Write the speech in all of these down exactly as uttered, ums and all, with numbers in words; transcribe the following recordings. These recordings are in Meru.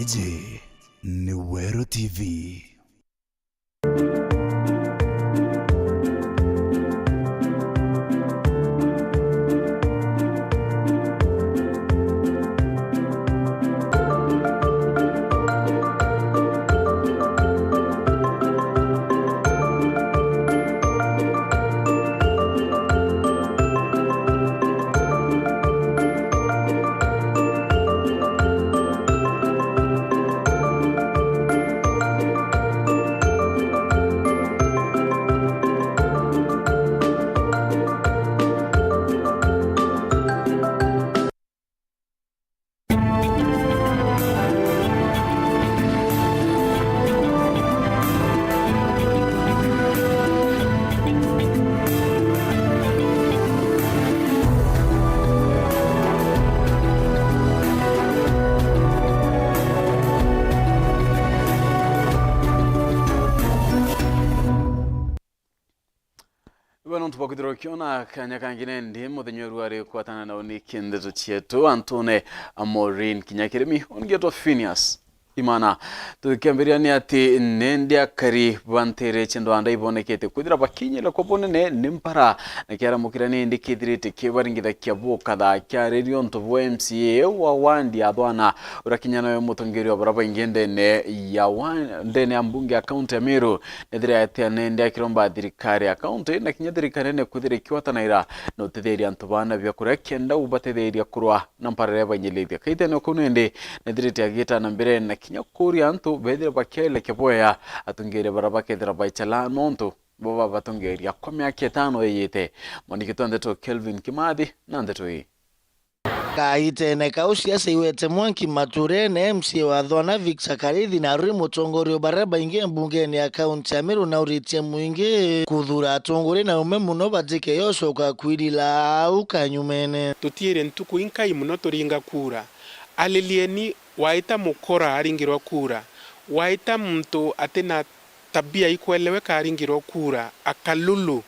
Iji ni Weru T V. Iwe nontu bwa kwithirwa ukiona kanya kangi nendi muthenya uyu ari kwatana na uniki ndeto cietu antune a Maureen kinya kirimi ungetwa Phineas Imana. Tukiambiria ni ati nendi akari ba ntere cia Ndwanda ibonekete kwithira bakinyire kwa bunene ni mpara, na kiaramukira nendi kithirite kibaringithakia bukatha kiaririo untu bwa M C A wa wandi ya Thwana, uria kinya nawe mutongeria wa baria baingi ndene ya wa-, ndene ya mbunge ya kaunti ya Meru. Nethira etia nendi akiromba thirikari ya kaunti na kinya thirikari nene kwithira ikiwatanaira na utetheria antu bana biakuria kenda ubatetheria kurwa na mpara iria bainyilithia. Kaitene kuu nendi nethirite agita na mbere na kinya kuria antu bethire bakieleke bwea atongeria baria bakethira baichala nontu bo babatongeria kwa miaka itano iyite. Mwandiki twa ndeto Kelvin Kimathi na ndeto ii. Kaitene kau siasa iwete mwanki maturene, M C A wa Thwana Victor Karithi na ruri mutongoria wa baria baingi mbungene ya kaunti ya Meru nauritie mwingi kuthura atongoria na ume muno batike yocoka kwirila au kanyumene. Tutiire ntuku inkai muno turinga kura. Alilieni, waita mukora aringirwa kura, waita muntu atina tabia ikweleweka aringirwa kura, akalulu.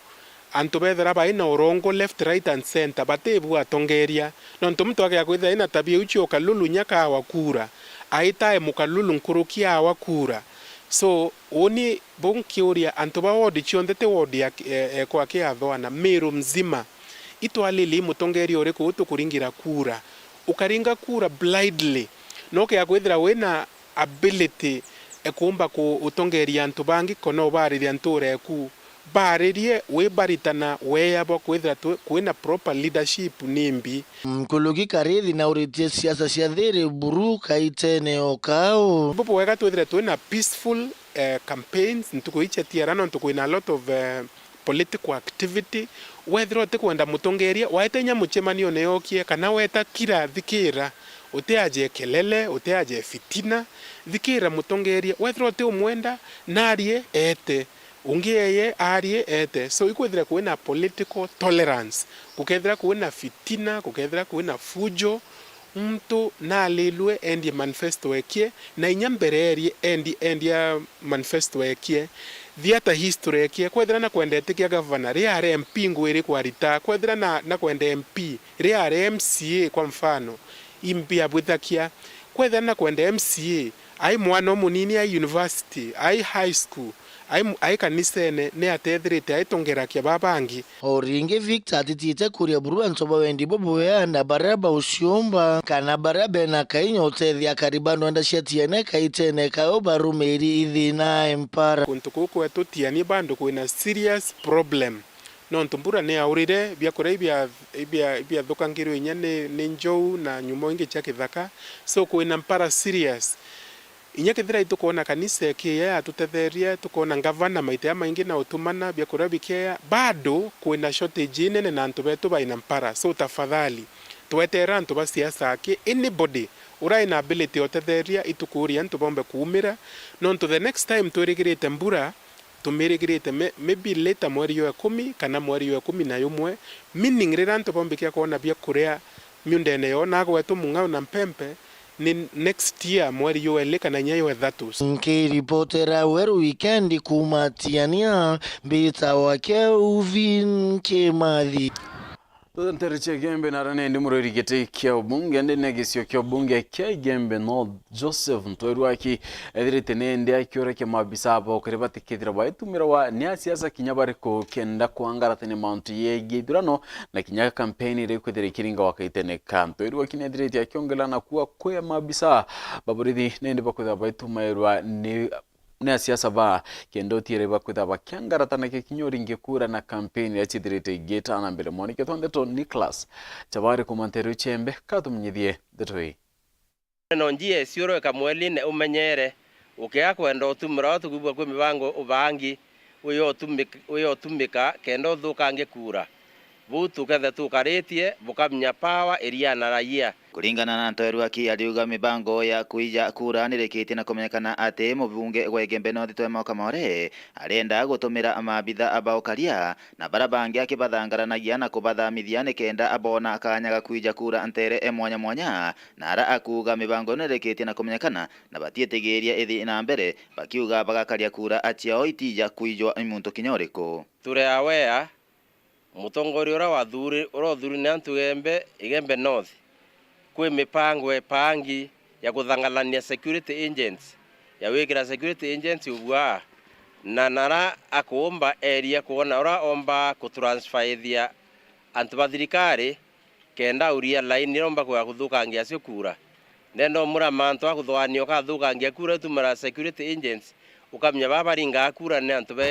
Antu bethira bai na urongo left, right and center, batibu atongeria. Nontu muntu agea kwithira ina tabia iu cia ukalulu nyaka awa kura, aitae mukalulu nkuruki awa kura. So, uni bu nkiuria antu ba ward cionthe ti ward ya, e, ekwa ki ya Thwana, Meru mzima. Itwalili mutongeria uriku utukuringira kura? Ukaringa kura blindly. No ukea kwithira wina ability e kuumba ku-, utongeria antu bangi kana ubaariria ntuura eku. Baaririe, wibaritana, weeyabwa kwithira tu-, kwina proper leadership nimbi. Nkuruki Karithi nauritie siasa cia thiri buru kaitene o kau. Bubu wega twithire twina peaceful, eh, campaigns ntuku ii cia tiara, nontu kwina a lot of, eh, political activity. Wethira utikwenda mutongeria, waete inya mucemanione yokie, kana weta kira, thikira, utiaje kelele, utiaje fitina, thikira mutongeria. Wethira utiumwenda, narie, eete. Ungi eye, arie, eete. So, ikwithira kwina political tolerance. Gukethira kwina fitina, gukethira kwina fujo, muntu naalilwe endie manifesto ekie, na inya mbere erie endi-, endia manifesto ekie. Thiata history ekie, kwethira na kwenda itikia gavana, ria ari M P ngwiri kwarita, kwethira na, na kwenda M P, ria ari M C A kwa mfano, imbi abwithakia, kwethira na kwenda M C A, ai mwana umunini ai university, ai high school, ai, ai kanisene, ni atethirite aitongerakia ba bangi. O ringi, Victor atitiite kuria buru antu ba wendi bubwea na baria bauciumba, kana baria bena kainya utethia akari ba ndwenda cia Tiene kaitene kau barumiri ithina mpara. Kuntu kuu kwetu Tiani bado kwina serious problem. Nontu mbura ni yaurire, biakuria ibia-, ibia-, ibiathukangirwe inya ni, ni njou na nyumo ingi cia kithaka. So, kwina mpara serious. Inya kethira itukwona kanisa ikiya yatutetheria, tukwona ngavana maita jamaingi na utumana, biakuria bikeya, bado kwina shortage inene na antu betu baina mpara. So, tafadhali, tweterera antu ba siasa aki, anybody uraina ability ya utetheria, itukuria antu bombe kuumira, nontu the next time twirigirite mbura, tumirigirite may-, maybe later mweri jwa ikumi kana mweri jwa ikumi na jumwe, meaning riria antu boombikia kwona biakuria miundene yoo, na agwetwe mung'ao na mpempe, ni next year mweri jwa ili kana inya jwa ithatu. Nkiripotera Weru Weekend kuuma Tiania, mbitawa Kelvin Kimathi. Ntere cia Igembe nara nendi murwiri giti kia ubunge ndene gisio kia ubunge kia Igembe North Joseph Ntwerwaki ethirite nendi akiurakia maabisa ba ukari batikithira baitumirwa ni asiasa kinya bariku kenda kwangaratania mauntu yegie ithurano na kinya kampeni iria ikwithira ikiringa wakaitene ka. Ntwerwaki nethirite akiongela na kuwa kwi maabisa ba borithi nendi bakwithira baitumairwa ni ni asiasa ba kenda utiere bakwithira bakiangaratanagia kinya uringi kura na kampeni iria cithirite igitana mbere. Mwaniki twa ndeto Nicholas Chabari kuma Nteru Chembe katumenyithie ndeto ii. No njie cioro ikamweline umenyere, ukia kwenda utumira utukwigua kwi mibango ubangi, wiyo utumik-, wiyo utumika kenda uthukangie kura. Buu tukethe tukaritie, bukamenya power iria na raia. Kuringana na Ntwerwaki, ariuga mibango ya kwija kura nirikitie na kumenyekana ati mubunge wa Igembe North Twema Kamore arenda gutumira maabitha ba ukaria na bara bangi akibathangaranagia na kubathamithia nikenda abona kanya ga kwija kura ntere mwanya mwanya, na ara akuuga mibango ino nirikitie na kumenyekana na batiitigiria ithi na mbere, bakiuga bagakaria kura ciao itija kwijwa ni muntu kinya uriku. Turi aware mutongoria uria wathuri-, uria uthuri ni antu Igembe, Igembe North, kwi mipango ipangi ya kuthangalania security agents, ya gwikira security agents ubua, na nara akuumba area kwona uria omba kutransferithia antu ba thirikari, kenda uria line iromba kwega kuthukangia cio kura. Ndenda umura mantu a kuthoania ukathukangia kura utumira security agents, ukamenya baba baringaa kura ni antu be,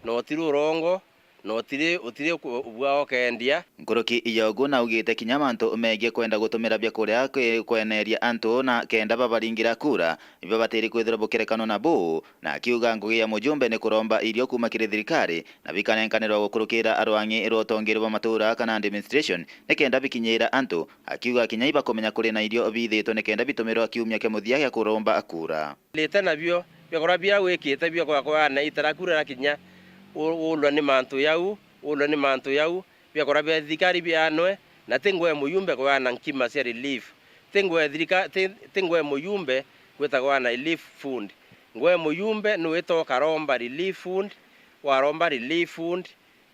na utiri urongo, na utiri, utiri ku-, ubua ukeendia. Nkuruki ya uguo naugite kinya mantu megie kwenda gutumira biakuria kwi-, kweneria antu na kenda babaringira kura, ibabatiri kwithirwa bukirekano na buu, na akiuga ngugi ya mujumbe ni kuromba irio kuma kiri thirikari na bikanenkanirwa gukurukira rwang'i rwa utongeria bwa matura kana administration nikenda bikinyira antu, akiuga kinya ibakumenya kuri na irio bithitwe nikenda bitumirwa kiumia kia muthia gia kuromba kura. Lite nabio, biakorwa bia wikite biakorwa kwana itara kura na kinya u-, ulwa ni mantu yau, ulwa ni mantu yau, biakorwa bia thirikari bianwe, na ti ngwe muyumbe kwana nkima cia relief. Ti ngwe thirika-, ti, ti ngwe muyumbe gwita kwana relief fund. Ngwe muyumbe nwita ukaromba relief fund, waromba relief fund,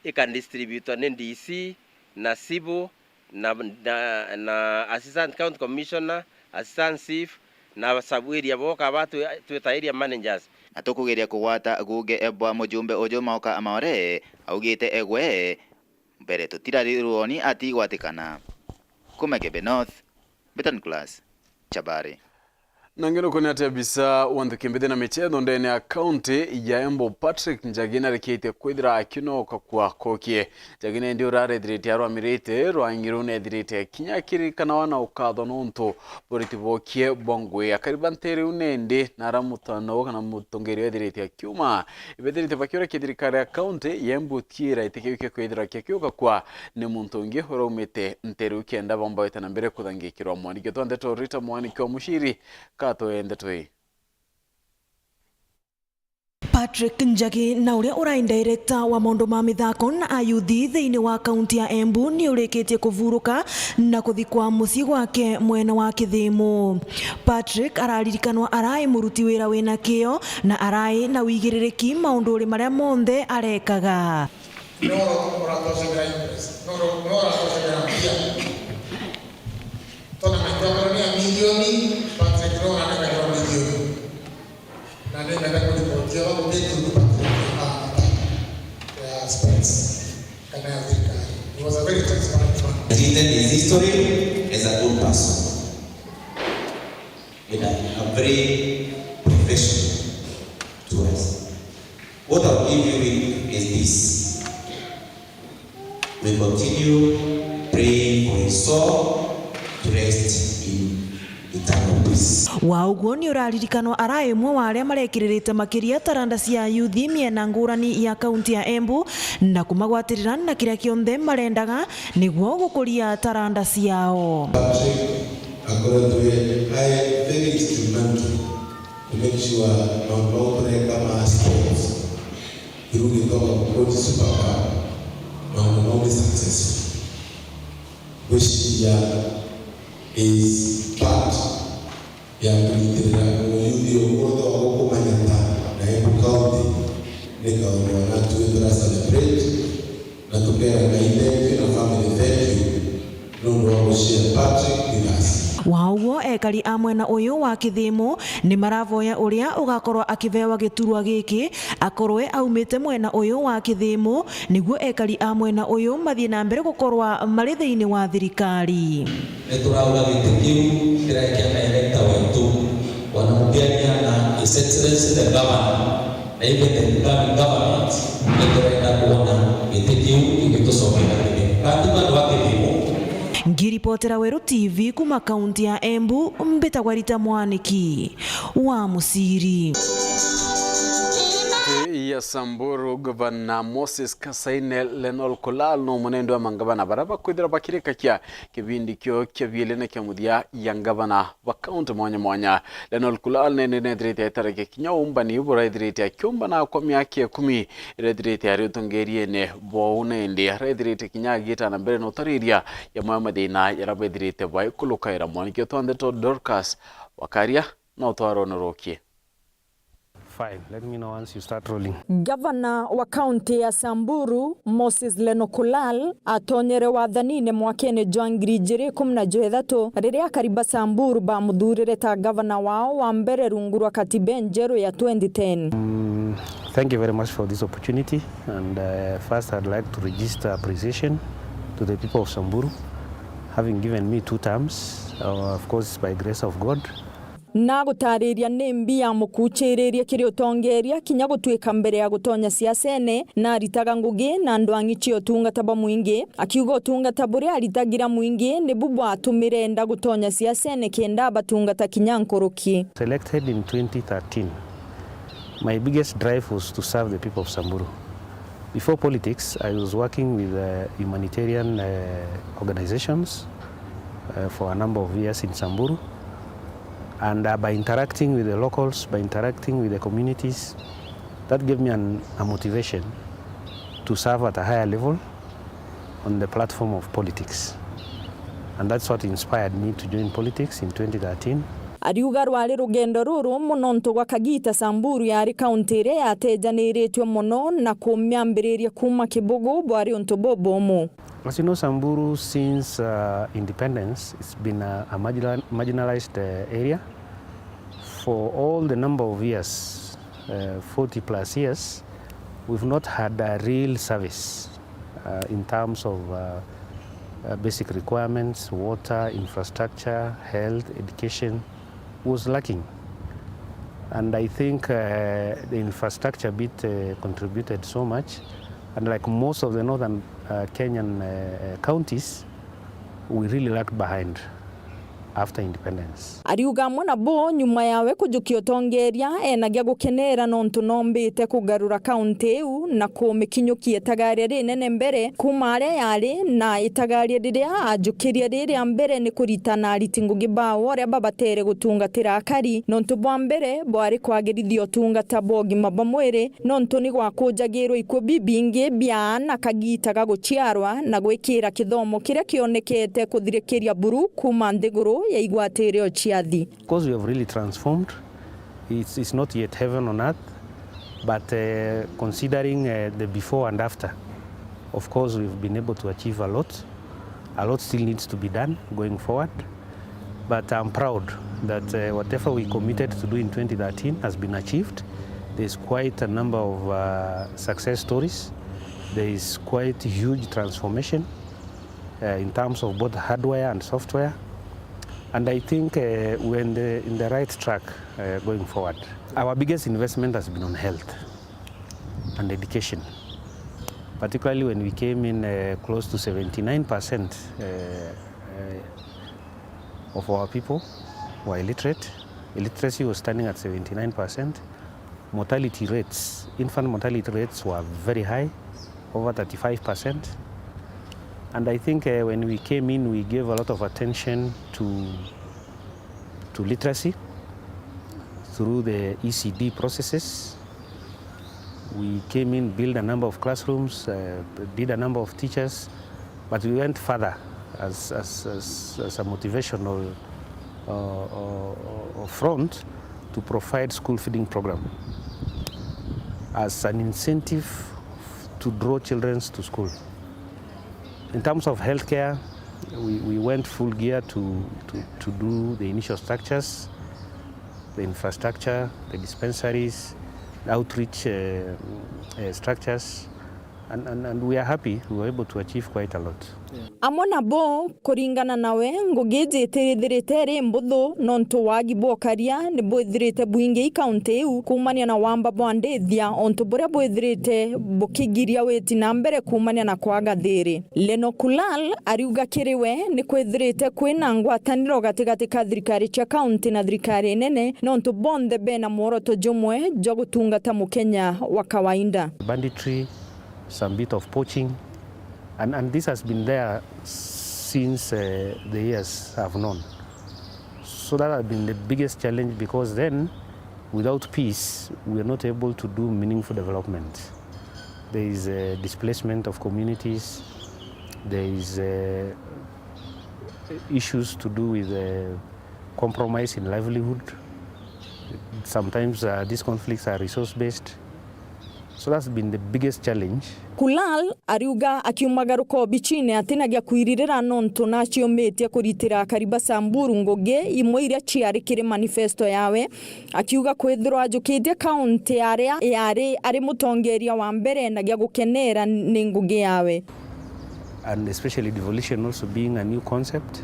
ikadistributwa ni D C, na civil, na, na, na assistant county commissioner, assistant chief, na sub area boka ba twi-, twita area managers. Na tukugeria kugwata guge bwa mujumbe uju Maoka Amaore, augite egwe mbere tutirari ruoni atigwatikana. Kuma Igembe North, Beton Class, Chabari. Na ngeruko ni ati abisa wa nthuki mbithi na michetho ndene ya kaunti ya Embu Patrick Njagi narikitie kwithira akinoka kwa kokie. Njagi nendi urarethirite arwamirite rwang'i ruu nethirite kinya akirikanawa na ukatho nontu buriti bokie bwa ngui. Akari ba ntere iu nendi na ara mutano kana mutongeri ethirite akiuma ibethirite bakiurakia thirikari ya kaunti ya Embu tiira itikiukia kwithira kikiuka kwa ni muntu ungi uraumite ntere iu kenda bomba gwita na mbere kuthangikirwa. Mwaniki twa ndeto Rita Mwaniki wa Mushiri, katwe ndeto ii. Patrick Njagi na uria urai director wa maundu ma mithako na ayuthi thiini wa kaunti ya Embu ni urikitie kuvuruka na kuthikwa mucii gwake mwena wa Kithimu. Patrick araririkanwa arai muruti wira wina kio na arai na wigiririki maunduri maria monthe arekaga. Noro uratocagira interest. Noro, noro uratocagira mbia. Tona maitwa akorwo ni ya milioni, Patrick no anengagira milioni. Na ningenda kuripotia aba guti kiundu Patrick aata ya sports kana ya thirikari. He was a very transparent man. Written his history as a good person. And I am very professional to us. What I'll leave you with is this. We continue praying for his soul to rest in eternal peace. Wa uguo ni uraririkanwa ara imwe wa aria marekiririte makiria taranda cia yuthi miena ngurani ya kaunti ya Embu na kumagwatirira na kiria kionthe marendaga niguo gukuria taranda ciao. Patrick akoretwe ai very instrumental to make sure maundu mau tureka ma sports, through gitoka kucoach Super Cup, maundu mau ni successful. Ngwiciria is part ya kunyitirira muyuthi o wothe wa guku Manyata na Embu County, ni kaundu anatwi tura celebrate na tukera Ngai thank you na family thank you. nuntu wa guciara Patrick Binasi. Wa uguo, ekari a mwena uyu wa Kithimu ni maravoya uria ugakorwa akivewa giturwa giki akorwe aumite mwena uyu wa Kithimu, niguo ekari a mwena uyu mathie na mbere gukorwa mari thiini wa thirikari. Niturauga giti kiu kiria kia director waitu, wanampiania na His Excellency the Governor, na even the incoming government, niturenda kwona giti kiu gigitucokera Kithimu. Kati bandu ba Kithimu. Ngiripotera Weru T V kuma kaunti ya Embu, mbitagwa Rita Mwaniki wa Muciri. Ya Samburu, Gavana Moses Kasaine Lenol Kulal no munendo wa mangavana bara bakwithira bakirikakia kibindi kio kia bieli na kia muthia ya ngavana ba kaunti mwanya mwanya. Lenol Kulal nende nethirite aitarike kinya umbani buraithirite akiumbana kwa miaka ikumi irethirite ari utongeriene bwou, nende arethirite kinya agiita na mbere na utariria ya maya mathina jaria bethirite baikulukaira. Mwaniki utwa ndeto Dorcas Wakaria no twarone rukie. Fine, let me know once you start rolling. Gavana wa kaunti ya Samburu, Moses Lenokulal, atonyere wathanine mwakene jwa ngiri ijiri ikumi na jwa ithatu, riria akari ba Samburu bamuthurire ta gavana wao wa mbere rungu rwa katiba enjeru ya twenty ten. Mm, thank you very much for this opportunity, and uh, first I'd like to register appreciation to the people of Samburu having given me two terms, uh, of course by grace of God. Na gutariria ni mbi ya mukuchiririe kiri utongeria kinya gutuika mbere ya gutonya siasene, na aritaga ngugi na andu ang'i cia utungata bwa mwingi, akiuga utungata buria aritagira mwingi nibu bwatumire enda gutonya siasene kenda abatungata kinya nkuruki. Selected in twenty thirteen, my biggest drive was to serve the people of Samburu. Before politics, I was working with uh, humanitarian uh, organizations uh, for a number of years in Samburu. And uh, by interacting with the locals, by interacting with the communities, that gave me an, a motivation to serve at a higher level on the platform of politics. And that's what inspired me to join politics in twenty thirteen. Ariuga rwari rugendo rurumu nontu gwa kagiita Samburu yari kaunti iria yatejaniritue mono na kumiambiriria kuuma kibugu bwari untu bubumu. As you know, Samburu, since uh, independence, it's been a, a marginal, marginalized uh, area. For all the number of years, uh, forty plus years, we've not had a real service uh, in terms of uh, uh, basic requirements, water, infrastructure, health, education was lacking. And I think uh, the infrastructure bit uh, contributed so much. And like most of the northern uh, Kenyan uh, uh, counties, we really lagged behind after independence. Ariuga amwe nabo nyuma yawe kujukia utongeria enagia gukenera nontu nombite kugarura kaunti iu na kumikinyukia itagaria rinene mbere kuma aria yari, na itagaria riria ajukirie riria mbere ni kuritana ariti ngugi bao aria babatere gutungatira akari nontu bwa mbere bwari kwagirithia utungata bwa ugima bwa mwiri nontu ni gwakujagirwe ikue bibingi bia aana kagiita ga guciarwa na gwikira kithomo kiria kionekete kuthirikiria buru kuuma nthiguru ya igwatiro cia thi. Because we have really transformed, it's, it's not yet heaven on earth, but uh, considering uh, the before and after, of course we've been able to achieve a lot. A lot still needs to be done going forward, but I'm proud that uh, whatever we committed to do in twenty thirteen has been achieved. There's quite a number of uh, success stories. There is quite huge transformation uh, in terms of both hardware and software, and I think uh, we're in the, in the right track uh, going forward. Our biggest investment has been on health and education, particularly when we came in uh, close to seventy-nine percent uh, uh, of our people were illiterate. Illiteracy was standing at seventy-nine percent. Mortality rates, infant mortality rates were very high, over thirty-five percent. And I think uh, when we came in, we gave a lot of attention to, to literacy through the E C D processes. We came in, built a number of classrooms, uh, did a number of teachers, but we went further as, as, as, as a motivational uh, uh, uh, front to provide school feeding program as an incentive to draw children to school. In terms of healthcare, We, we went full gear to, to, to do the initial structures, the infrastructure, the dispensaries, outreach, uh, uh, structures, and, and, and we are happy we were able to achieve quite a lot. Amwe nabo, kuringana nawe, ngugi iji itithirite iri mbuthu, nontu wagi bwa ukaria ni bwithirite bwingi i kaunti iu, kuumania na wamba bwa ndithia, untu buria bwithirite bukigiria witi na mbere kuumania na kwaga thiiri. Leno Kulal ariuga kiri we ni kwithirite kwina ngwataniro gatigati ka thirikari cia kaunti na thirikari nene, nontu bonthe bena mworoto jumwe jwa gutungata Mukenya wa kawaida. Banditry, some bit of poaching, and, and this has been there since, uh, the years have known. So that has been the biggest challenge, because then, without peace, we are not able to do meaningful development. There is a displacement of communities, there is a issues to do with the compromise in livelihood. Sometimes, uh, these conflicts are resource-based. So that's been the biggest challenge. Kulal ariuga akiumagaruka obichine atina gia kwiririra nontu naciumitie kuritira akari ba Samburu ngugi imwe iria ciari kiri manifesto yawe, akiuga kwithirwa ajukitie kaunti aria yari ari mutongeria wa mbere na gia gukenera ni ngugi yawe. And especially devolution also being a new concept,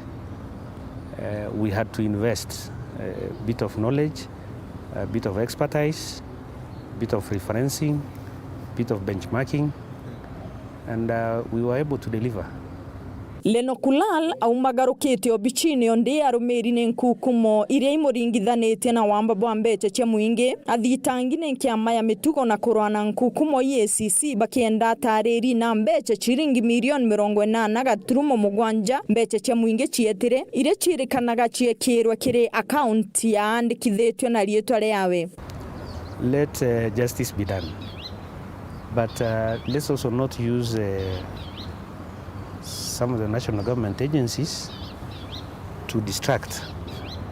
uh, we had to invest a bit of knowledge, a bit of expertise, bit of referencing, bit of benchmarking, and, uh, we were able to deliver. Leno Kulal aumagarukite obichine o ndi arumiri ni nkukumo iria imuringithanitie na wamba bwa mbecha cia mwingi. Athitangi ni kiama ya mitugo na kurwa na nkukumo E A C C bakienda atariri na mbecha ciringi milioni mirongo inana gaturumo mugwanja mbecha cia mwingi cietire, iria ciirikanaga ciekirwe kiri akaunti yaandikithitue na riitwa riawe. Let, uh, justice be done. But, uh, let's also not use, uh, some of the national government agencies to distract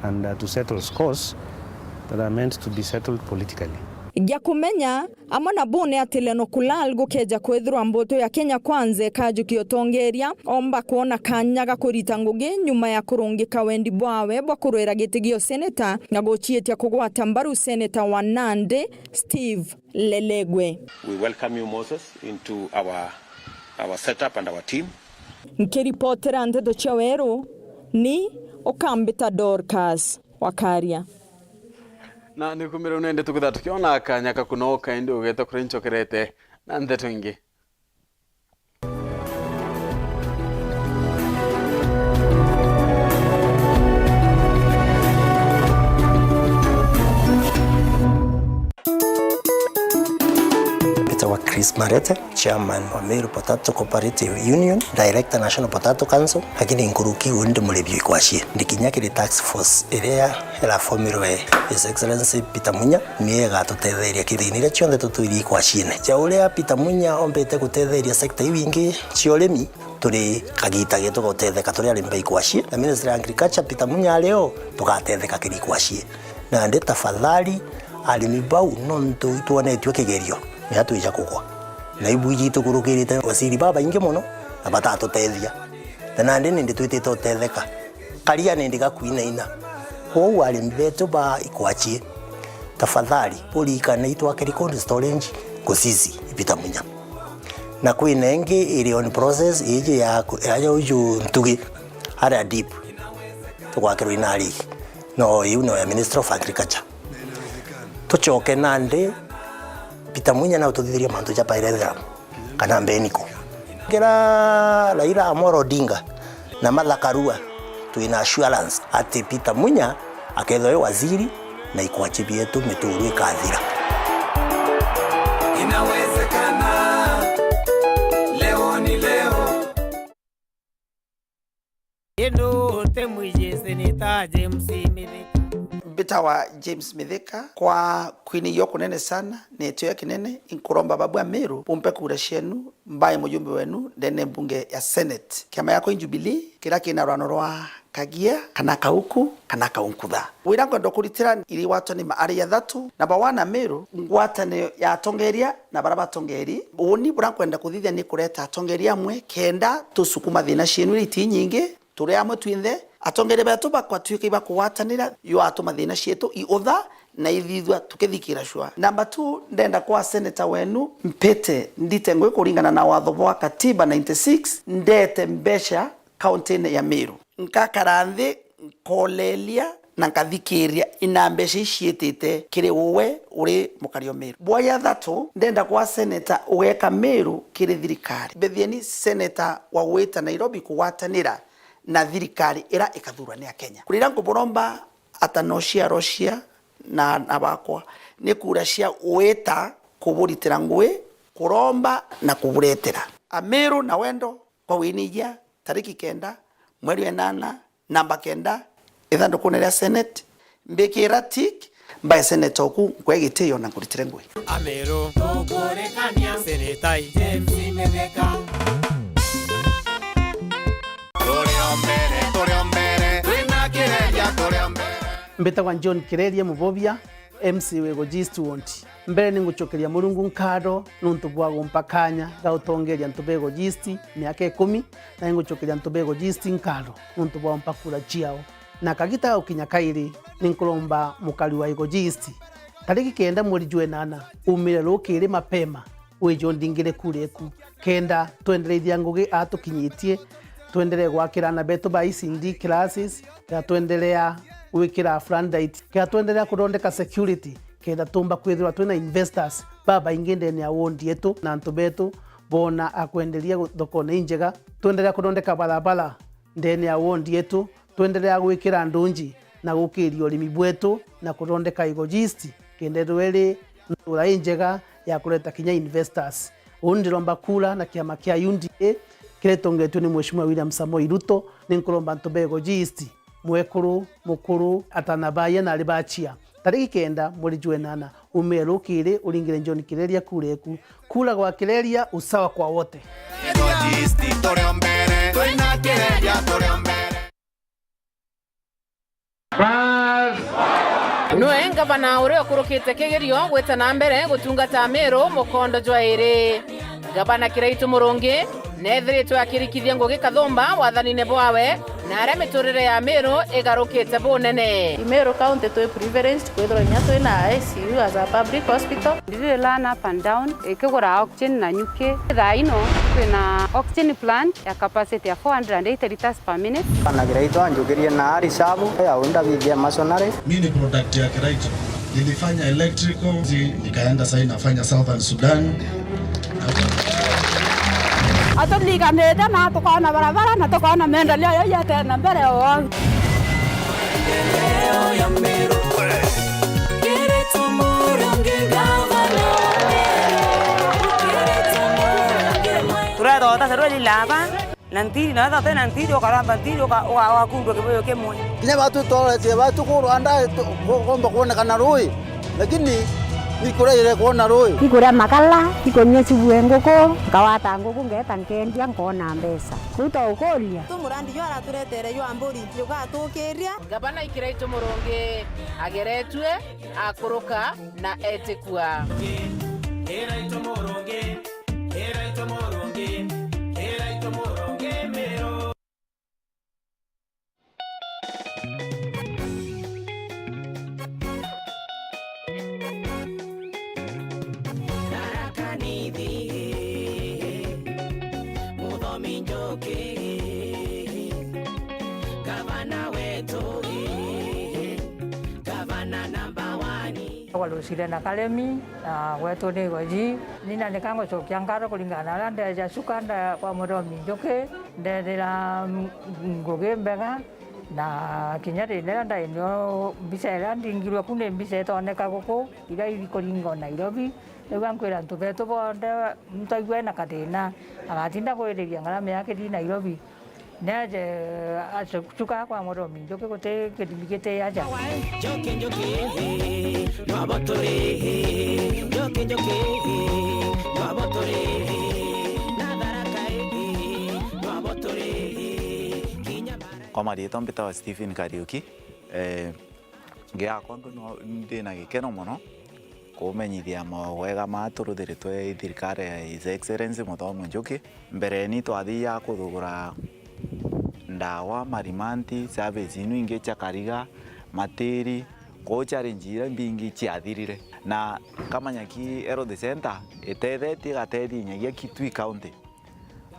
and, uh, to settle scores that are meant to be settled politically. Gia kumenya, amwe na bune ati Leno Kulal gukeja kwithirwa mbutu ya Kenya Kwanza ikajukia utongeria, omba kwona kanya ga kurita ngugi nyuma ya kurungika wendi bwawe bwa kurwira giti gia useneta na guciitia kugwata mbaru seneta wa Nandi, Steve Lelegwe. We welcome you, Moses, into our, our setup and our team. Nkiripotera nteto cia Weru, ni Ukambita Dorcas Wakaria. Na ni kumire unende tukitha tukiona kanya kaku no kaindi ugeta kuri nchokerete na nteto ingi. Mbitagwa Chris Marete, chairman wa Meru Potato Cooperative Union, director National Potato Council, lakini nkuruki uu ndi muribi wa ikwacie. Ndi kinya kiri task force iria irafomirwe His Excellency Peter Munya, niyo igatutetheria kiri thina iria cionthe tutwiri ikwaciene. Ja uria Peter Munya ombite gutetheria sector iu ingi cia urimi, turi kagita getu ga gutetheka turi arimi ba ikwacie, na Ministry ya Agriculture, Peter Munya ari o, tugatetheka kiri ikwacie. Nandi tafadhali, arimi bau, nontu itwonetue kigerio, ni atwija kugwa. Na ibu jitu kurukirite waziri babaingi mono, na batatutethia. Na nandi nindi twitite utetheka. Karia nindi gakwinaina. Kwou arimi betu ba ikwacie, tafadhali, uririkane itwakiri cold storage Gusisi i Peter Munya. Na kwina ingi iri on process, iji ya ku-, ya, ya uju ntugi, aria deep. Tugwakirwa inari. No, iu no ya Ministry of Agriculture. Tucoke nandi, Peter Munya na ututhithirie mantu ja pyrethrum, kana mbeniko. Kira Raila Amolo Odinga na Martha Karua, twina assurance ati Peter Munya akethwa e waziri na ikwachi bietu mituru ikathira. Inawezekana, leo ni leo. Indu uti mwijisi ni ta James Mithika. Tawa James Mithika, kwa kwinigua kunene sana na itio ya kinene, inkuromba babu Amiru bumpe kura cienu mbae mujumbe wenu ndene mbunge ya Senate. Kiama yakwa i Jubilee, kiria kina rwano rwa Kagia, kana Kauku, kana Kaunkutha. Wira nkwenda kuritira iri gwatwa ni ma-, ari athatu, namba one Amiru, ngwataniro ya atongeria na baria batongeri. Uuni buria nkwenda kuthithia ni kureta atongeria amwe kenda tusukuma thina cienu iria iti nyingi, turi amwe twinthe, atongeria betu bakwatuika ibakugwatanira, yatuma thina cietu iutha na ithithua tukithikira cua. Namba two, ndenda kwa seneta wenu mpite ndite ngugi kuringana na watho bwa katiba ninety-six, ndete mbeca kaunti-ini ya Meru. Nkakara nthi, nkoleria na nkathikiria ina mbeca iciitite kiri uwe uri mukari o Meru. Bwa ya thatu, ndenda kwa seneta ugeka Meru kiri thirikari. Mbithieni seneta wa gwita Nairobi kugwatanira na thirikari ira ikathurwa ni Akenya. Kurira nkuburomba ata no ciarwa cia na, na bakwa, ni kura cia gwita kuburitira ngugi, kuromba na kuburetera. Amiru na wendo kwa winigia tariki kenda mweri wa inana, namba kenda, ithanthankune ria Senate, mbikira tick, mbae seneta oku, nkwe gitio na nkuritire ngugi. Amiru, tukurekania, Seneta James Mithika. Turi o mbere, turi o mbere, twina kireria, turi o mbere. Mbitagwa John Kireria Mubobia, M C wa Igoji East Ward. Mbere ni ngucokeria Murungu nkatho nuntu bwa gumpa kanya ga utongeria antu ba Igoji East miaka ikumi, na ni ngucokeria antu ba Igoji East nkatho nuntu bwa gumpa kura ciao. Na kagita ga gukinya kairi, ni nkuromba mukari wa Igoji East, tariki kenda mweri jwa inana, umire rukiri mapema, wije undingire kura eku, kenda twendereithia ngugi aa tukinyitie, twenderee gwakira aana betu ba E C D classes, kenda twenderea gwikira floodlight, kenda twenderea kuthondeka security, kenda tumba kwithirwa twina investors babaingi ndene ya ward yetu, na antu betu boona a kwenderia gu-, thokone injega, twenderea kuthondeka barabara ndene ya ward yetu, twenderea gwikira ndunji na gukiria urimi bwetu na kuthondeka Igoji East, kenda ithirwa iri ntura injega ya kureta kinya investors. Uu ndiromba kura na kiama kia U D A kiria gitongetue ni Mheshimiwa William Samoei Ruto, ni nkuromba antu ba Igoji East, mwekuru, mukuru, atana baaya na ari bachia, tariki kenda mweri jwa inana, umire rukiri uringire John Kireria kura eku. Kura gwa Kireria, usawa kwa wote. Igoji East turi o mbere, twina Kireria turi o mbere. Bas. Nwe ngavana uria ukurukite kigerio gwita na mbere gutungata Meru mukondo jwa iri. Gavana Kiraitu Murungi neethiritwe akirikithia ngugi kathumba wathanine bwawe, na aria miturire ya Meru igarukite bunene. Meru County twi privileged kwithirwa inya twina I C U as a public hospital. Ndiri learn up and down, ikigura oxygen na nyuki. Thaa ino twina oxygen plant ya capacity ya four hundred and eighty liters per minute. Bana Kiraitu anjukirie na ari shabu ya unda bigia masonary. Mi ni product ya Kiraitu. Nilifanya electrical, zi-, nikaenda sasa nafanya Southern Sudan. Aturiganite na tukoona barabara na tukoona maendeleo yau yatena mbere o au. Turetha utasarua lilaba. Na ntiri, na wetha utina ntiri, ukaramba ntiri, uka-, uka-, ugakundwa kibuyu kimwe. Kinya batu tworetie batu ku Rwanda, tu-, ku-, kumba kwonekana rui, lakini ni kuria ire kwona rui. Ikuria makala, ikunyua cibue nguku, nkawata nguku, ngeeta nkendia, nkoona mbeca. Kuu twaukuria. Tu murandi jwa araturetere jwa mburi, jugatukiria. Ngavana Kiraitu Murungi ageretue, akuruka na etikua. Kiraitu Murungi. Kira itomo rungi, kira itomo rungi mero. Tharaka Nithi, Muthomi Njuki, gavana wetu, gavana number one. Kwa Lucile na Karemi, na gwetu ni Igoji. Nina nika ngucokia nkatho kuringana na aria ndeeja cuka nda kwa Muthomi Njuki, ndethira ngugi mbega, na kinya thina iria ndai nio mbica iria ndingirwe ku ni mbica itoneka guku, iria ikuringa o Nairobi. Riu ankwira antu betu bonthe muntu aigua ena kathina, agatinda kwiriria ngarama yake ithii Nairobi. Ni aje acuka kwa Muthomi Njuki, guti kirimi giti aja. Njuki, Njuki, nwabotori, Njuki, Njuki, nwabotori, na Tharaka, nwabotori, kinya Mara. Kwa mariitwa mbitawa Stephen Kariuki. Eh, ngiakwa ndu no, ndi na gikeno mono kumenyithia mawega maa turuthiritwe i thirikari ya His Excellency Muthomi Njuki. Mbereni twathiaga kuthugura ndawa, marimanti, service inu ingi cia kariga, matiri, kwou challenge iria mbingi ciathirire. Na Kamanyaki Health Centre itethetie, igateethia inyagia Kitui County,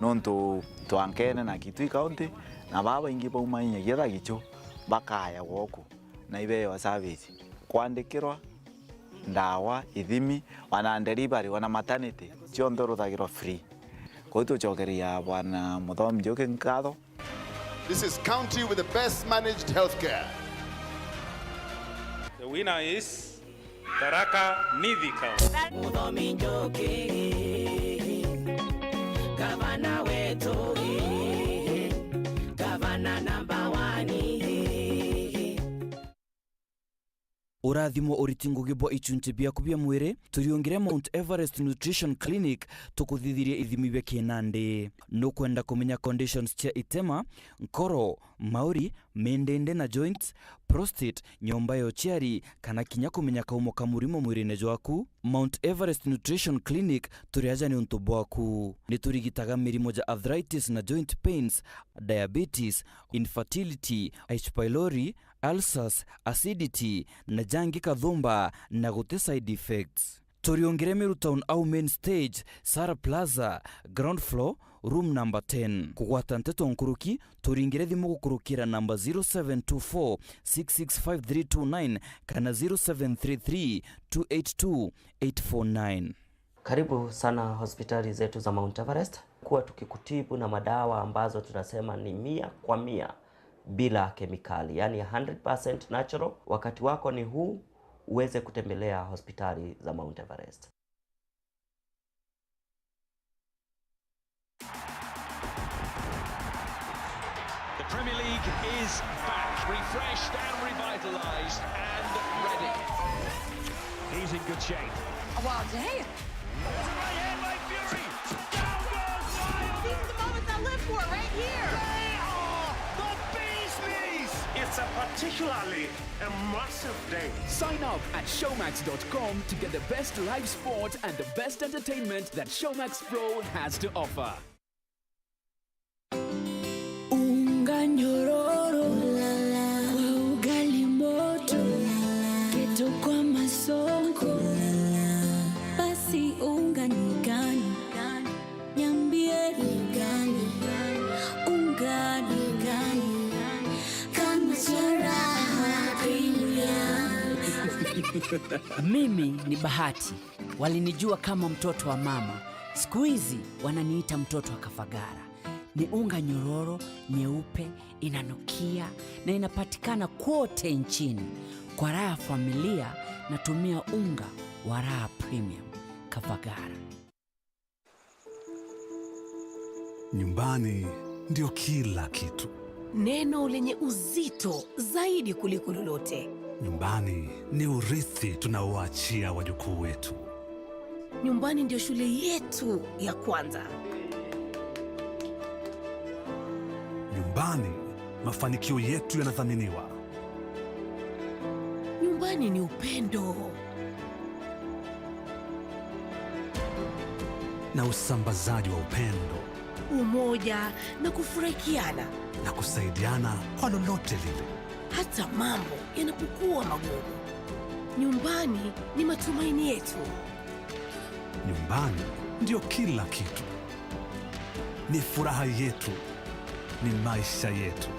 nontu twankene na Kitui County, na baa baingi bauma inyagia Thagichu bakaya gwoku na ibeewa service, kwandikirwa, ndawa, ithimi, ona delivery, ona maternity, cionthe uruthagirwa free. Kwou tucokeria Bwana Muthomi Njuki nkatho. This is county with the best managed healthcare. The winner is Tharaka Nithi County. Muthomi Njuki, gavana wetu, gavana number one. Urathimo uriti ngugi bwa ichunchi biaku bia mwiri, turiungire Mount Everest Nutrition Clinic tukuthithirie ithimi bia kinandi. Nukwenda kumenya conditions cia itema, nkoro, mauri, mindindi na joints, prostate, nyomba ya uciari, kana kinya kumenya kaumo ka murimo mwirine jwaku? Mount Everest Nutrition Clinic turi aja niuntu bwaku. Niturigitaga mirimo ja arthritis na joint pains, diabetes, infertility, H. pylori, ulcers, acidity, na jangi kathumba na guti side effects. Turiungire Meru Town au main stage, Sara Plaza, ground floor, room number ten. Kugwata nteto nkuruki, turingire thimu gukurukira namba zero seven two four six six five three two nine kana zero seven three three two eight two eight four nine. Karibu sana hospitali zetu za Mount Everest. Kuwa tukikutibu na madawa ambazo tunasema ni mia kwa mia bila kemikali, yani a hundred percent natural. Wakati wako ni huu, uweze kutembelea hospitali za Mount Everest. The Premier League is back, refreshed and revitalised and ready. He's in good shape. A wild day. There's a right hand by Fury. Down goes Wilder. These are the moments I live for, right here. They are the bee's knees. It's a particularly a massive day. Sign up at showmax dot com to get the best live sport and the best entertainment that Showmax Pro has to offer. Unga nyororo kwa ugali moto, kitu kwa masonko, basi unga ni gani? Niambie ni gani? Unga ni gani? Kama cha raha Premium. Mimi ni Bahati. Walinijua kama mtoto wa mama. Siku hizi wananiita mtoto wa Kafagara. Ni unga nyororo, nyeupe, inanukia na inapatikana kwote nchini. Kwa raha ya familia, natumia unga wa Raha Premium. Kafagara. Nyumbani ndio kila kitu. Neno lenye uzito zaidi kuliko lolote. Nyumbani ni urithi tunaowaachia wajukuu wetu. Nyumbani ndio shule yetu ya kwanza. Nyumbani, mafanikio yetu yanathaminiwa. Nyumbani ni upendo. Na usambazaji wa upendo. Umoja na kufurahikiana. Na kusaidiana kwa lolote lile. Hata mambo yanapokuwa magumu. Nyumbani ni matumaini yetu. Nyumbani ndio kila kitu. Ni furaha yetu, ni maisha yetu.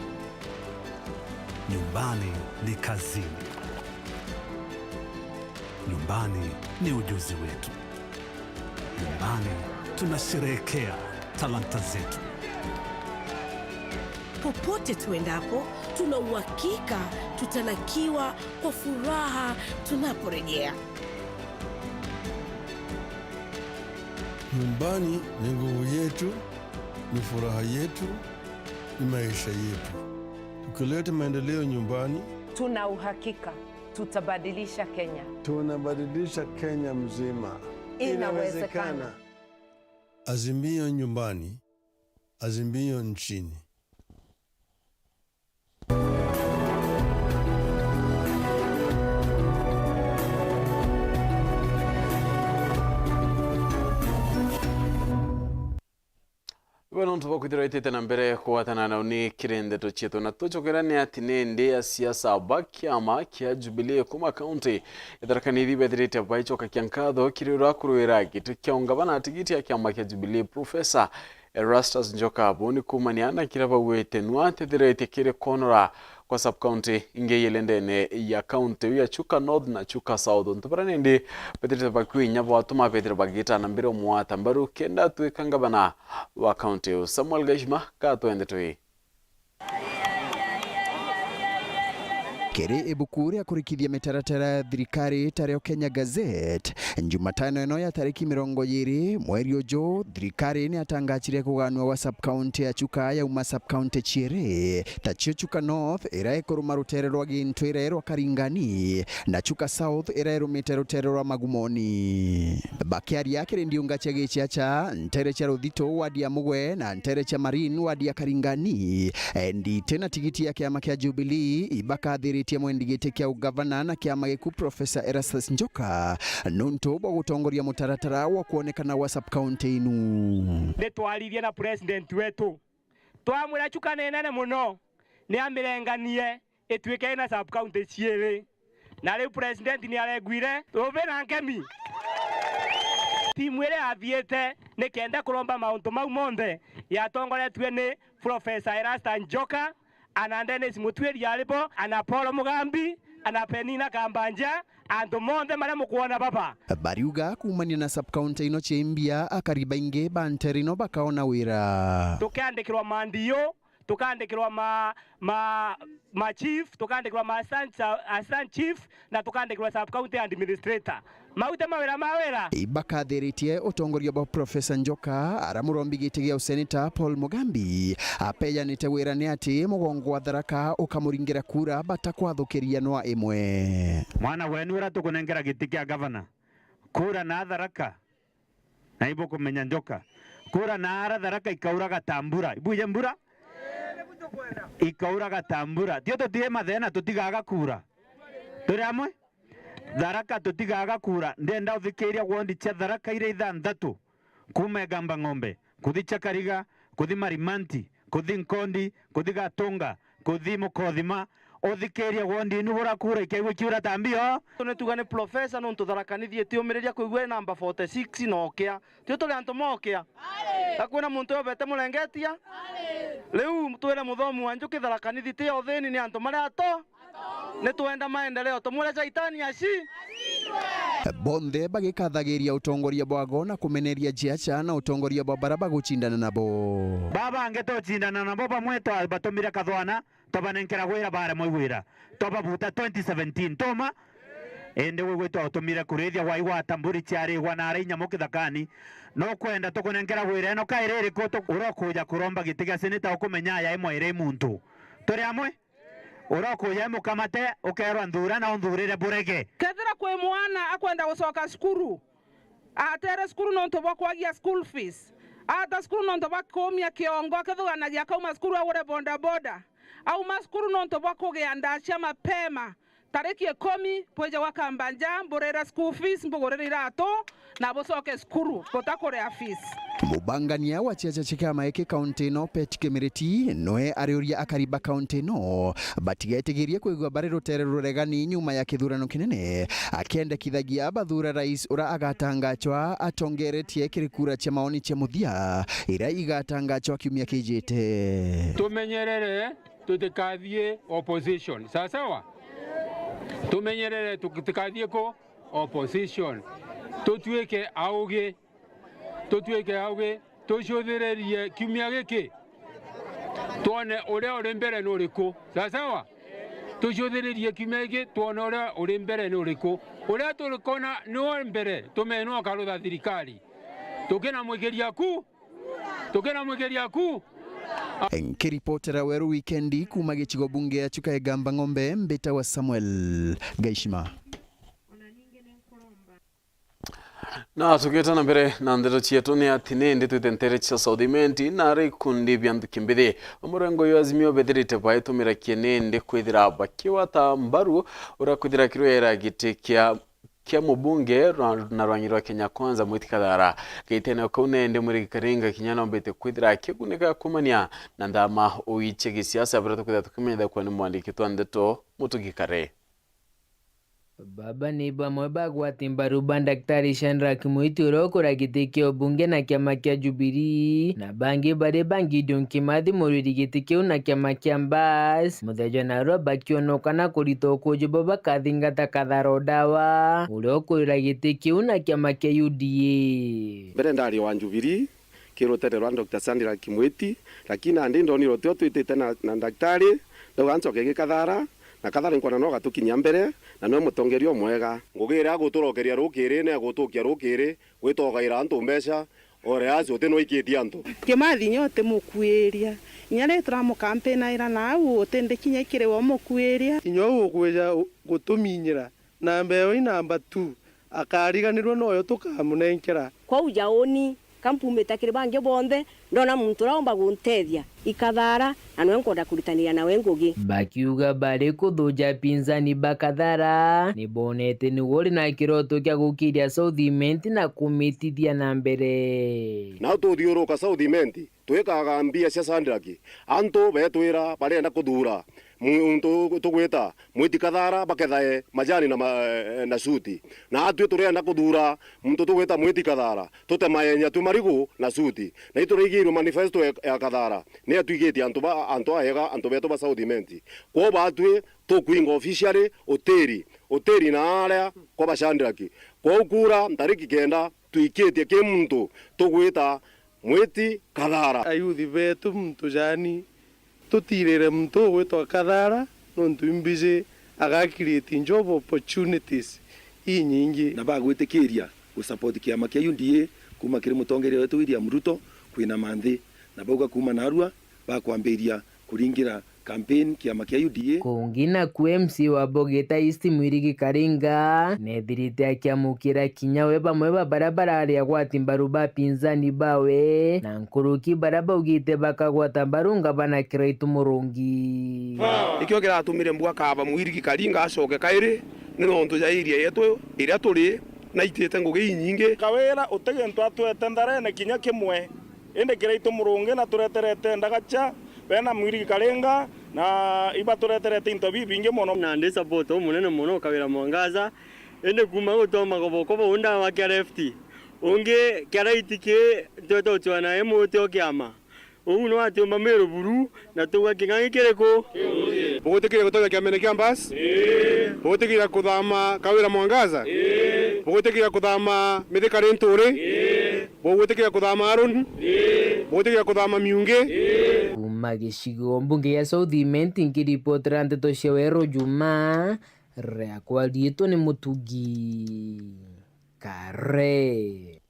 Nyumbani ni kazini. Nyumbani ni ujuzi wetu. Nyumbani tunasherehekea talanta zetu. Popote tuendapo, tuna uhakika tutalakiwa kwa furaha tunaporejea. Nyumbani ni nguvu yetu, ni furaha yetu, ni maisha yetu. Tukileta maendeleo nyumbani, tuna uhakika tutabadilisha Kenya. Tunabadilisha Kenya mzima. Inawezekana. Azimio nyumbani, Azimio nchini. Iwe nontu bwa kwithirwa itite na mbere kugwatana na uni kiri ndeto cietu, na tucokerane ati ni ndi a siasa ba kiama kia Jubilee kuma kaunti ya Tharaka Nithi bethirite baicokakia nkatho kiri uria kurwira giti kia ungavana na tigiti ya kiama kia Jubilee, Professor Erastus Njoka. Buu ni kuumania na kiria baugite nu atethirite kiri kwonora kwa sub-county ingi ijiri ndene ya kaunti iu ya Chuka North na Chuka South. Untu baria nindi bethirite bakui inya bwatuma bethirwa bagita na mbere umwata mbaru kenda atwika ngavana wa kaunti iu. Samuel Gaishima, gatwende twi. Kiri ibuku ria kurikithia mitaratara ya thirikari tario Kenya Gazette, Jumatano ino ya tariki mirongo iri mweri uju, thirikari ni yatangachire kuganua gwa sub-county ya Chuka yauma sub-county ciiri, tacio Chuka North, iria ikuruma rutere rwa Gintwire rwa Karingani, na Chuka South, iria irumite rutere rwa Magumoni. Bakiaria kiri ndiunga cia Giciacha, ntere cia Ruthito, wadi ya Mugwe, na ntere cia Marine, wadi ya Karingani, endi ite na tigiti ya kiama kia Jubilee ibakathiritie mwendi giti kia ugavana na kiama giku Professor Erastus Njoka nuntu bwa gutongoria mutaratara wa kwonekana gwa sub-county inu. Ni twarithie na president wetu, twamwira Chuka ni nene muno, ni amirenganie ituike ina sub-county ciiri. Na riu president ni areguire rubi na nkemi. Timu iria yathiite ni kenda kuromba mauntu mau monthe yatongoretue ni Professor Erastus Njoka, ana Dennis Mutwiri ari bo, ana Paul Mugambi, ana Penina Kambanja, antu monthe maria mukwona baba. Bariuga kuumania na sub-county ino cia Imbia, akari baingi ba ntere ino bakaona wira. Tukiandikirwa ma D O, tukaandikirwa ma, ma, ma chief, tukaandikirwa ma assistant, assistant chief, na tukaandikirwa sub-county administrator. Mau ti mawira ma wira? Ibakathiritie utongoria bwa Professor Njoka, ara murombi giti gia useneta Paul Mugambi apejanite wira ni ati mugongo wa Tharaka ukamuringira kura batakwathukiria nwa imwe. Mwana wenu uria tukunenkera giti kia gavana, kura na Tharaka na ibukumenya Njoka. Kura na ara Tharaka ikauraga ta mbura. Ibuje mbura? Ikauraga ta mbura. Tio tutie mathena tutigaga kura. Turi amwe? Tharaka tutigaga kura. Ndenda uthikiria wondi cia Tharaka iria ithanthatu. Kuma Igamba Ng'ombe, kuthi Chakariga, kuthi Marimanti, kuthi Nkondi, kuthi Gatunga, kuthi Mukothima, uthikirie wondi inu burakura ikaigua ikiura ta mbio. Ni tuga ni professor nontu Tharaka Nithi itiumiriria kwigua i namba forty six na ukia. Tio turi antu ma ukia? Akwina muntu yobete murengetia? Riu twire muthomi wa njuki Tharaka Nithi ti ya uthini ni antu maria ato. Ni twenda maendeleo, tumwire Shaitani aci. Bonthe bagikathagiria utongoria bwago na kumeneria Jiacha na utongoria bwa bara bagucindana nabo. Baba angi tucindana nabo, bamwe twabatumire kathwana, twabanenkera gwira baremwa igwira, twababuta twenty seventeen, tuma. Indi gwe gwitwa utumire kurithia wai wa tamburi ciarigwa na ara inyamu kithakani. No kwenda tukunenkera gwira ino kairi iriku tu-, urokuja kuromba giti gia seneta ukumenya aya imwe iri muntu. Turi amwe? Urokuja imukamate, ukerwa nthura na unthurire burege. Kethira kwi mwana akwenda gucoka cukuru, atere cukuru nontu bwa kwagia school fees, ata cukuru nontu bwa kuumia kiongo, akithuganagia akauma cukuru agure bodaboda, auma cukuru nontu bwa kugia ndaa cia mapema, tariki ikumi, bwije gwa Kambanja, mburire school fees, mbugurire iratu, na bucoke cukuru, butakuria fees. Mubangania wa ciaca cia kiama giki kaunti ino, Pet Kimiriti, nwe ariuria akari ba kaunti ino batigetigirie kwigua bari rutere ruregani nyuma ya kithurano kinene, akiendekithagia bathure rais ura agatangachwa atongeretie kiri kura cia maoni cia muthia iria igatangachwa kiumia kijite. Tumenyerere tutikathie opposition. Sawa sawa? Tumenyerere tutikathie ku opposition. Tutuike augi. Tutuike augi. Tucuthiririe kiumia giki. Twone uria uri mbere ni uriku. Sawa sawa? Tucuthiririe kiumia giki, twone uria uri mbere ni uriku. Uria turikona ni wa mbere, tumenwa karutha thirikari. Tukinamwikiria ku. Tukinamwikiria ku. Nkiripotera Weru Wikendi kuuma gicigo bunge ya Chuka Igamba Ng'ombe, mbitawa Samuel Gaishima. Na tugita na mbere na ndeto cietu, ni ati nindi twite nteere cia South Imenti na ari ikundi bia nthuki mbithi ba murengo uyu Azimio bethirite baitumira kienindi kwithira bakigwata mbaru uria kwithira kirwera giti kia kia mubunge rwa, na rwangi rwa Kenya Kwanza Mwiti Kathara. Gitene kau nindi Mwirigi Karinga kinya nombite kwithira akigunika kumania na nthama uiche gisiasa, biria tukwithira tukimenyithia kwa ni mwandiki twa ndeto Mutugi Kare. Baba ni bamwe bagwati mbaru ba Daktari Shadrack Mwiti uria ukura giti kia ubunge na kiama kia Jubilee, na bangi bari ba Gideon Kimathi muriri giti kiu na kiama kia Mbas, muthejwa narua bakionoka na kurita ukuuji bo bakathingata Kathara Odawa uria ukurira giti kiu na kiama kia U D A. Mbere ndari wa Jubilee, ki rutene rwa Doctor Shadrack Mwiti, lakini nandi ndonire utio twitite na, na daktari, ndauga ncoke gi Kathara, na Kathara nkwona no gatukinyia mbere, na nwe mutongeria umwega. Ngugi iria aguturokeria rukiri, ni agutukia rukiri, gwita ugaira antu mbeca, ore acio uti nwikitie antu. Kimathi inya utimukuiria. Inya riria turamukampinaira nau, utindi kinya ikiri we umukuiria. Inya uu ukwija gutuminyira, namba ewe i namba two, akariganirua noyo tukamunenkera. Kwou jauni, ka mpumite kiri bangi bonthe, ndona muntu uria umba guntethia, i Kathara, na niwe nkwenda kuritaniria nawe ngugi. Bakiuga bari kuthuja pinzani ba Kathara, ni bonete niwe uri na kiroto kia gukiria South Imenti na kumitithia na mbere. Nau tuthiuruka South Imenti, twikaga mbia cia Shadrack, antu betwira barenda kuthuura muntu tugwita Mwiti Kathara bakethae majani na ma-, na suti. Na atwi turenda kuthuura muntu tugwita Mwiti Kathara, tutemae nyatwi marigu na suti. Na ituraigirwe manifesto ya, ya Kathara, ni atwigitie antu ba, antu aega, antu betu ba South Imenti. Kwou batwi tukwinga officially utiri, utiri na aria kwa ba Shadrack. Kwou kura ntariki kenda twikitie ki muntu tugwita Mwiti Kathara. Ayuthi betu muntu jani, tutirire muntu ugwitwa Kathara, nontu imbiji aga create job opportunities inyingi. Na bagwitikiria gu support kiama kia U D A kuuma kiri mutongeria wetu William Ruto kwinama nthi, na bauga kuuma narua bakwambiria kuringira campaign kiama kia U D A. Kungi naku M C wa Bogita East Mwirigi Karinga nethirite akiamukira kinya we bamwe ba baria barari agwati mbaru ba pinzani bawe, na nkuruki baria baugite bakagwata mbaru ngavana Kiraitu Murungi. Nikio kiratumire mbua kaba Mwirigi Karinga acoke kairi, ni nontu ja area yetu iria turi na itite ngugi inyingi. Kawira uti gintu atwete ntharene kinya kimwe. Indi Kiraitu Murungi na tureterete ndagacha, bena Mwirigi Karinga, na ibatureterete into bibingi mono. Na ndi support umunene mono Kawira Mwangaza, indi kuuma gutwa magobokobo unda wa kia left, ungi kia right ki twete utua nae muti o kiama. Uu no atiumba Miru buru, na tugwa king'ang'i kiriku? Bugwitikiria gutonya kiamene kia Mbas? Ii. Bugwitikiria kuthama Kawira Mwangaza? Ii. Bugwitikiria kuthama Mithika Linturi? Ii. Bugwitikiria kuthama Aaron? Ii. Bugwitikiria kuthama Miungi? Ii. Kuuma gicigo mbunge gia South Imenti, nkiripotera ndeto cia Weru Juma, riakwa riitwa ni Mutugi Kare.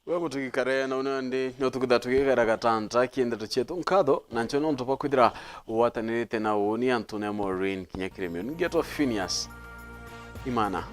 We Mutugi Kare, na uni ndi ni utukitha tugigera gatanta ki ndeto cietu. Nkatho na ncho nontu bwa kwithira ugwatanirite na uuni antune ya Maureen kinya kiri miuni. Ngetwa Phineas Imana.